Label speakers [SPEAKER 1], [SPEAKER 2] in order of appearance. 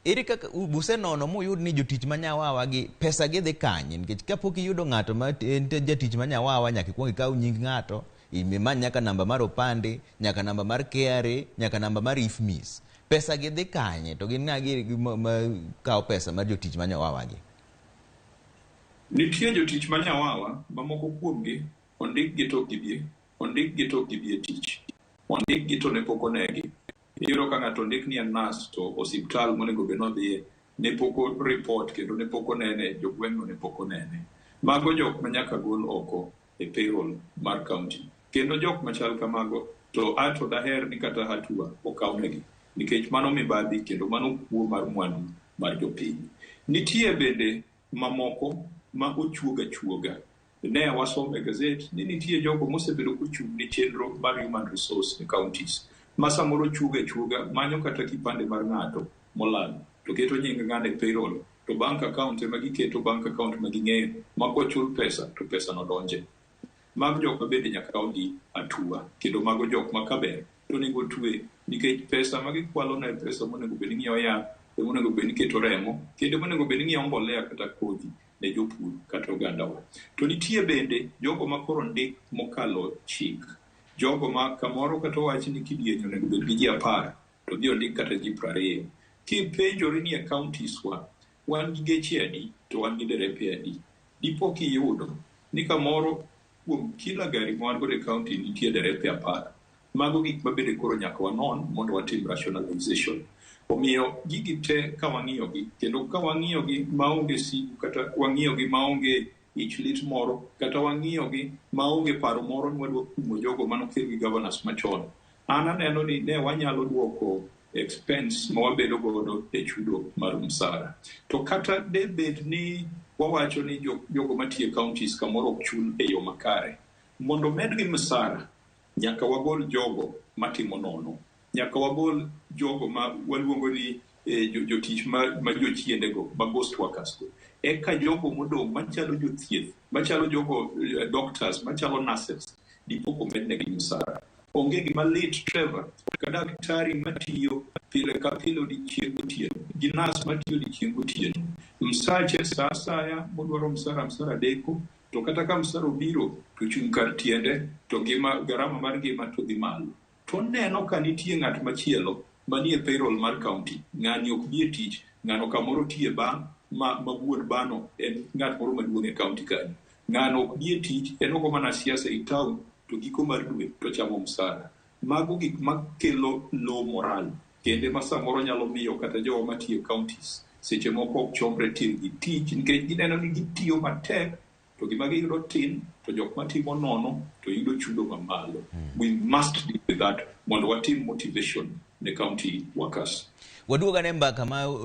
[SPEAKER 1] Ere kaka usenono muyud ni jotich ma nyawawa gi pesa gi dhi kanye? Nikech kapok iyudo ng'ato ma en jatich ma nyawawa nyaka ikwong ikaw nying ng'ato, imany nyaka namba mar opande, nyaka namba mar KRA, nyaka namba mar IFMIS. Pesa gi dhi kanye? To gin ng'a gi ma kawo pesa mar jotich ma nyawawa gi?
[SPEAKER 2] Nitie jotich ma nyawawa ma moko kuomgi ondik gi to ok gibi, ondik gi to ok gibi e tich. Ondik gi to ne pok onegi. Iyudo ka ng'ato ondik ni en nurse to osiptal monego bed ni odhiye ne pok o report kendo ne pok onene, jogweng'no ne pok onene. Mago jok ma nyaka gol oko e payroll mar county. Kendo jok machal kamago to ato daher ni kata hatua okawnegi nikech mano mibadhi kendo mano kuo mar mwandu mar jopiny. Nitie bende mamoko ma ochuog achuoga. Ne wasomo e gazet ni nitie jogo mosebedo kochung' ne chenro mar human resource e counties ma samoro chuoga achuoga manyo kata kipande mar ng'ato molal to keto nying ng'ano e payroll to bank account ema giketo bank account ma ging'eyo ma kochul pesa to pesa no donje. Mago jok ma bende nyaka kawgi hatua kendo mago jok ma kaber to onego otwe nikech pesa ma gikwalo no e pesa monego bed ni ng'iewo yath, ema onego bed ni keto remo kendo ema onego bed ni ng'iewo mbolea kata kodhi ne jopur kata ogandawa. To nitie bende jogo ma koro ndik mokalo chik. Jogo ma kamoro kata owach ni kidieny onego bed gi ji 10 to odhi ondik kata ji 20. Kipenjori ni e counties wa wan gi geche adi to wan gi derepe adi, dipo kiyudo ni kamoro kuom kila gari ma wan godo e county nitie derepe 10. Mago gik ma bende koro nyaka wanon mondo watim rationalization. Omiyo gigi te ka wang'iyogi kendo ka wang'iyogi maonge sigu kata wang'iyogi maonge ich lit moro kata wang'iyogi maonge paro moro ni wadwa kumo jogo manokel gi governors machon. An aneno ni ne wanyalo duoko expense ma wabedo godo e chudo mar msara. To kata de bed ni wawacho ni jogo matiyo e counties kamoro ok chul e yo makare, mondo medgi msara nyaka wagol jogo matimo nono. Nyaka wagol jogo ma waluongo ni jotich ma jochiendego, ma ghost workers go. Eka jogo modong' machalo jothieth, machalo jogo doctors, machalo nurses, dipo komednegi msara. Onge gima lit Trevor, ka daktari matiyo pile ka pile odiechieng' gotieno, gi nurse matiyo odiechieng' gotieno. Msache sa asaya modwaro msara, msara deko, to kata ka msara obiro to chung' kar tiende to ngima garama mar ngima to dhi malo. To neno ka nitie ng'at machielo manie payroll mar county, ng'ani ok bi e tich, ng'ano kamoro tiyo e bank ma wuon bano en ng'at moro maduong' e county kanyo. Ng'ano ok bi e tich, en ogo mana siasa e town to giko mar dwe to chamo msara. Mago gik makelo low morale kendo ma samoro nyalo miyo kata jowa matiyo e counties seche moko ok chomre tir gi tich nikech gineno ni gitiyo matek to gima giyudo tin to jok matimo nono to yudo chudo mamalo. We must deal with that mondo watim motivation ne county workers.
[SPEAKER 1] Waduog ane mbaka ma